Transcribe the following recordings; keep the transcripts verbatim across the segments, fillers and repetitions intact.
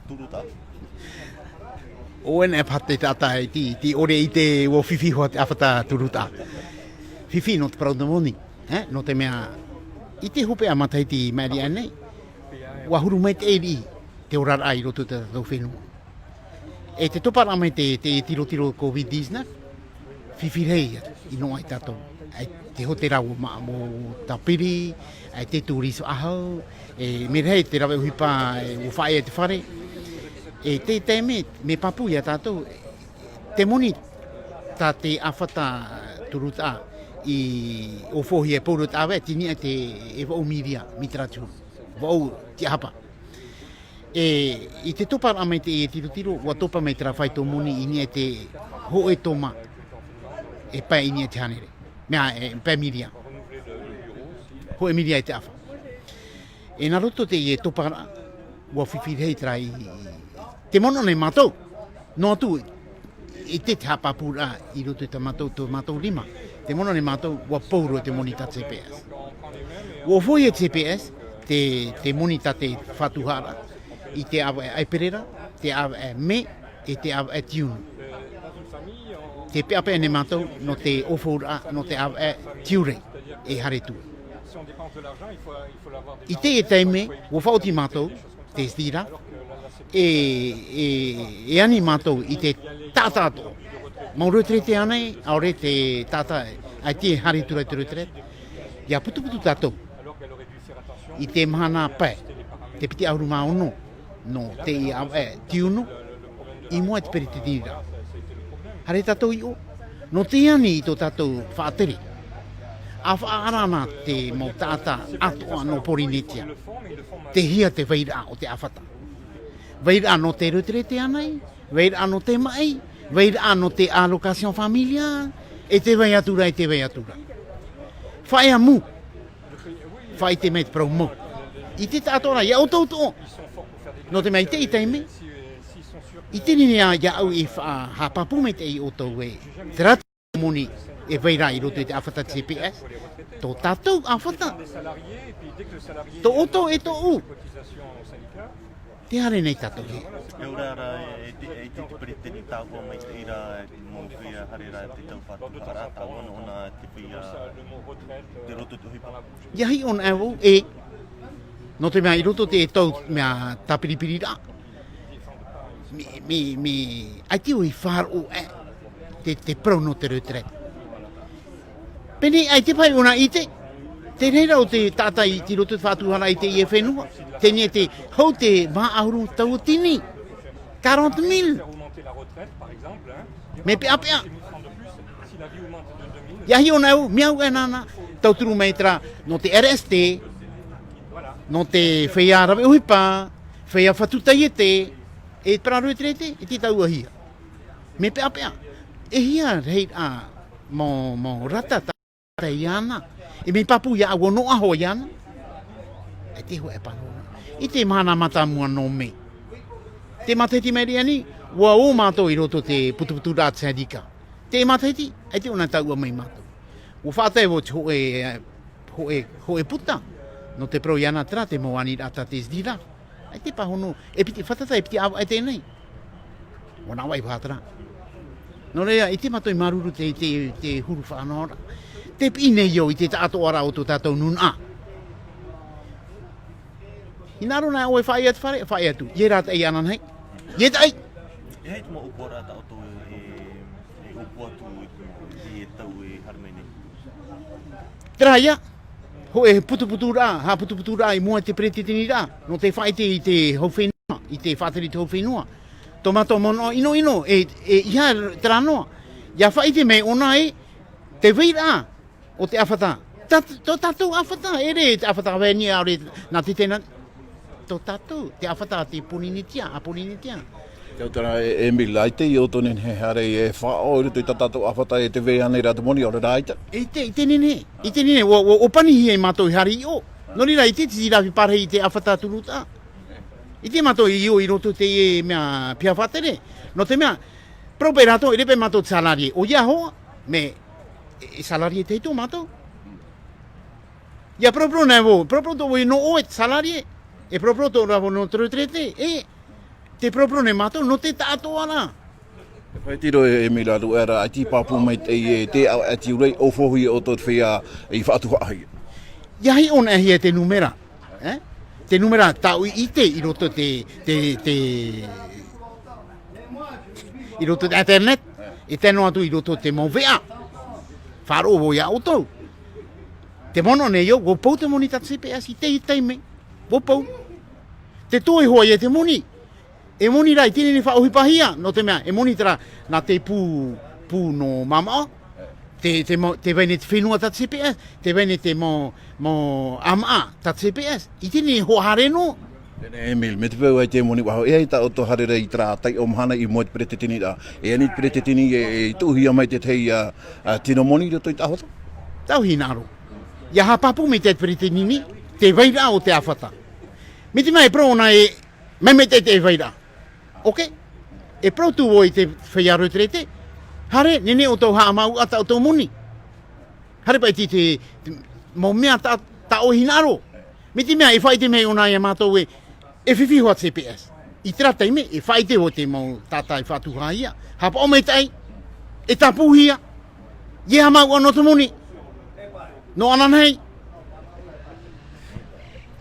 Turutaʻa. ʻO ʻoe e paha te taʻata i te, i te ʻore i te ʻua fifi hoʻi te ʻāfata turutaʻa. Fifi nō te parau nō moni, e, nō te mea, i te hopeʻa matahiti i maʻiri aʻe nei, ʻua huru maitaʻi riʻi te oraraʻa i roto i tā tātou fenua. E te toparaʻa mai te, te tirotiro COVID nineteen, fifi rahi i noaʻa ia tātou. ʻAe te hōtēra ʻua ma-, ʻua tāpiri, ʻae te tūrisi faʻahou, e mea rahi te rave ʻohipa, e ʻua faʻaea te fare. E te, te mea, mea pāpū ia tātou, te moni tā te ʻāfata turutaʻa i ʻōfōhia e pauroa te ʻāvaʻe, tei niʻa te, e vaʻu miria, mītera tiʻahuru. Vaʻu tiʻahapa. E, i te toparaʻa mai te, e tirotiro, ʻua topa mai terā faito moni i niʻa i te hōʻē toma e pae i niʻa i te hānere. Mea, e, pae miria. Hōʻē miria i te ʻāfa. E nā roto te, e toparaʻa, ʻua fifi rahi terā i, i, te mono nei mātou. Noa atu, i te, te haʻapāpūraʻa i roto i tā mātou, tō mātou rima. Te mono nei mātou, ʻua pauroa te moni tā te CPS. ʻUa ʻōfōhia e te CPS, te, te moni tā te faʻatuharaʻa, i te ʻāvaʻe ʻaperēra, te ʻāvaʻe mē, e te ʻāvaʻe tiunu. Tē peʻapeʻa nei mātou, nō te ʻōfauraʻa, nō te ʻāvaʻe tiure, e haere atu. I te, e taime, ʻua faʻaoti mātou, te SDRAF, e, e, e ani mātou i te taʻata atoʻa. Mau retraité ānei, ʻaore te taʻata, ʻaita e haere atu ra i te retraite. ʻIa putuputu tātou. I te mahana pae, te piti ʻahuru mā ono, nō te ʻāvaʻe tiunu, i mua i te peretiteniraʻa. Haere tātou i ʻō, nō te ani i tō tātou faʻatere. ʻA faʻaara ana te mau taʻata atoʻa nō Pōrīnetia. Tei hea te vairaʻa o te ʻāfata. Vairaʻa nō te retraité ānei, vairaʻa nō te maʻi, vairaʻa nō te allocation familiale, e tē vai atu ra, e tē vai atu ra. Faʻaea mū, faʻaʻite mai te parau mau. I te taʻatoʻaraʻa, ʻia ʻoutou atoʻa. Nō te mea i te, i te taime, i te nehenehe ā, ʻia au e fa-, haʻapāpū maitaʻi ia ʻoutou ē. Terā te moni e vai ra i roto i te ʻāfata CPS. Tō tātou ʻāfata. Tō ʻoutou e tōʻu. Tē haere nei tātou hē. E ora ra, e, e te, e te, te peretiteni tāua maitaʻi ra, e te mau feiā haere ra, te tau faʻatuharaʻa tāua, nō ʻōna te feiā, te roto te ʻohipa. ʻIa hiʻo anaʻe vau, e, nō te mea i roto te tau mea tāpiripiriraʻa. Me, me, me, ʻaita vau i faʻaroʻo, e, te, te parau nō te retraite. Pēnei, ʻaita paʻi ʻōna i ʻite, te reira o te taʻata i te roto te faʻatuharaʻa i teie fenua. Teie nei te hau te maha ʻahuru tauatini. Quarante mille. Mea peʻapeʻa. ʻIa hiʻo anaʻe vau, mea au e nāna, tauturu mai terā, nō te RST, nō te feiā rave ʻohipa, feiā fatu taiete, e parau retraité, e te tauahia. Mea peʻapeʻa. E hia, rahi, ā, mau, mau rata tā, tā iāna. E mea pāpū ia ʻua noaʻa hoʻi iāna. E te hōʻē pāhono. I te mahana mātāmua nō mē. Te matahiti maʻiri aʻe nei, ʻua ō mātou i roto te putuputuraʻa te sindika. Te matahiti, ʻaita ʻōna e taʻua mai mātou. ʻUa faʻatae vau te hōʻē, hōʻē, hōʻē puta. Nō te parau iāna terā, te mau aniraʻa tā te SDRAF. ʻAita e pāhono, e piti fātata, e piti ʻāvaʻe teie nei. ʻUa nā vaʻi faʻatara. Nō reira, ʻaita mātou i māuruuru te, te, te huru faʻanahoraʻa. Tē piʻi nei au i te taʻatoʻaraʻa o tō tātou nūnaʻa. Hinaʻaro na ʻoe e faʻaea te fare, faʻaea atu. ʻIa rātaʻi iāna nei. ʻIa taʻi. E aha te mau ʻōpuaraʻa tā ʻoutou e, e ʻōpua atu i te, i te tau e haere mai nei? Terā ia, hōʻē putuputuraʻa, haʻaputuputuraʻa i mua i te peretiteniraʻa, nō te faʻaʻite i te hau fenua, i te faʻatere i te hau fenua. Tō mātou mau ʻinoʻino, e, e, ʻeiaha terā noa. ʻIa faʻaʻite mai ʻōna ē, te vairaʻa o te ʻāfata. Tā, tō tātou ʻāfata, ʻeʻere te ʻāfata Vaini ʻaore nā te tēnā. Tō tātou, te ʻāfata a te Pōrīnetia, a Pōrīnetia. Te au terā e, Emile, ʻaita i ʻoutou e nehenehe e haere e faʻaʻō i roto i tā tātou ʻāfata e tē vai ānei ra te moni, ʻaore rā ʻaita? I te, i te nehenehe, i te nehenehe, ʻua, ʻua, ʻua panihia e mātou e haere i ʻō. Nō reira, ʻaita te tīrā e pārahi i te ʻāfata turutaʻa. ʻAita mātou i ʻō i roto i te mea piha faʻatere. Nō te mea, parau paʻi rātou, ʻeʻere paʻi mātou te salarié. ʻOia hoʻi, mea, e, e salarié te hiti o mātou. ʻIa paraparau anaʻe vau, paraparau atoʻa vau nō ʻoe te salarié, e paraparau atoʻa ra vau nō te retraité, e, Te poroporone mātou, nō te taʻatoʻaraʻa. Te fai tiro e, e mea rā, rā, ʻaita e pāpū maitaʻi e te, ʻaita e ʻōfaʻi ʻoutou te feiā i faʻatuhaʻahia. ʻIa hiʻo anaʻe hia te nūmera, eh? Te nūmera tāʻu i ʻite i roto te, te, te, i roto te internet, e tae noa atu i roto te mau veʻa. Faʻaroʻo vau iā ʻoutou. Te mono nei au, ʻua pou te moni tā te C P S i te taime. ʻUa pou. Te toe hoʻi e te moni. E moni rā, i teie nei faʻaʻohipahia, nō te mea, e moni terā, nā te pū, pū nō Māmaʻo, te, te mau, tē vai nei te fenua tā te C P S, tē vai nei te mau, mau ʻāmaʻa tā te C P S. I teie nei hoʻi haere noa. Teie nei Emile, mai te peu ʻaita e moni faʻahou, e ʻaita tā ʻoutou haere ra i terā taiʻo mahana i mua i te peretiteniraʻa. E ani te peretiteni e, e tuʻuhia mai te tahi, ā, ā, tino moni i roto i tā ʻoutou? Tāʻu hinaʻaro. ʻIa haʻapāpū mai te peretiteni, te vairaʻa o te ʻāfata. Mai te mea e parau ʻōna e, mai, mai te, te vairaʻa. Ok? E parau atu vau i te feiā retraité. Haere, nehenehe ʻoutou haʻamāuʻa tā ʻoutou moni. Haere paʻi te, te, te mau mea tā, tā ʻoe hinaʻaro. Mai te mea, e faʻaʻite mai ʻōna iā mātou e, e fifi hoʻi te C P S. I terā taime, e faʻaʻite vau te mau taʻata i faʻatuhaʻahia. Haʻapaʻo maitaʻi, e tāpūhia. ʻIa haʻamāuʻa nō te moni. Nō ananahi.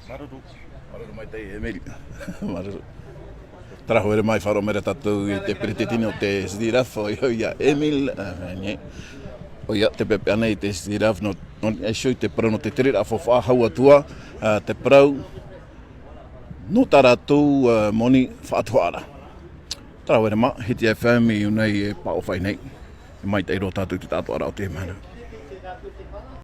Māuruuru. Māuruuru maitaʻi, Emile. Māuruuru. Terā haere mai, faʻaroʻo mai ra tātou i te peretiteni o te SDRF, ʻoia, ʻoia, Emile, ā, nei. ʻOia, tē peʻapeʻa nei te SDRF, nō, nō, e show te parau nō te tereraʻa faufaʻa hau atu ā, ā, te parau, nō tā rātou, ā, moni faʻatuhaʻaraʻa. Terā haere mai, Hiti FM i ʻō nei e pāʻōfaʻi nei. E maitaʻi roa tātou i te taʻatoʻaraʻa o teie mahana.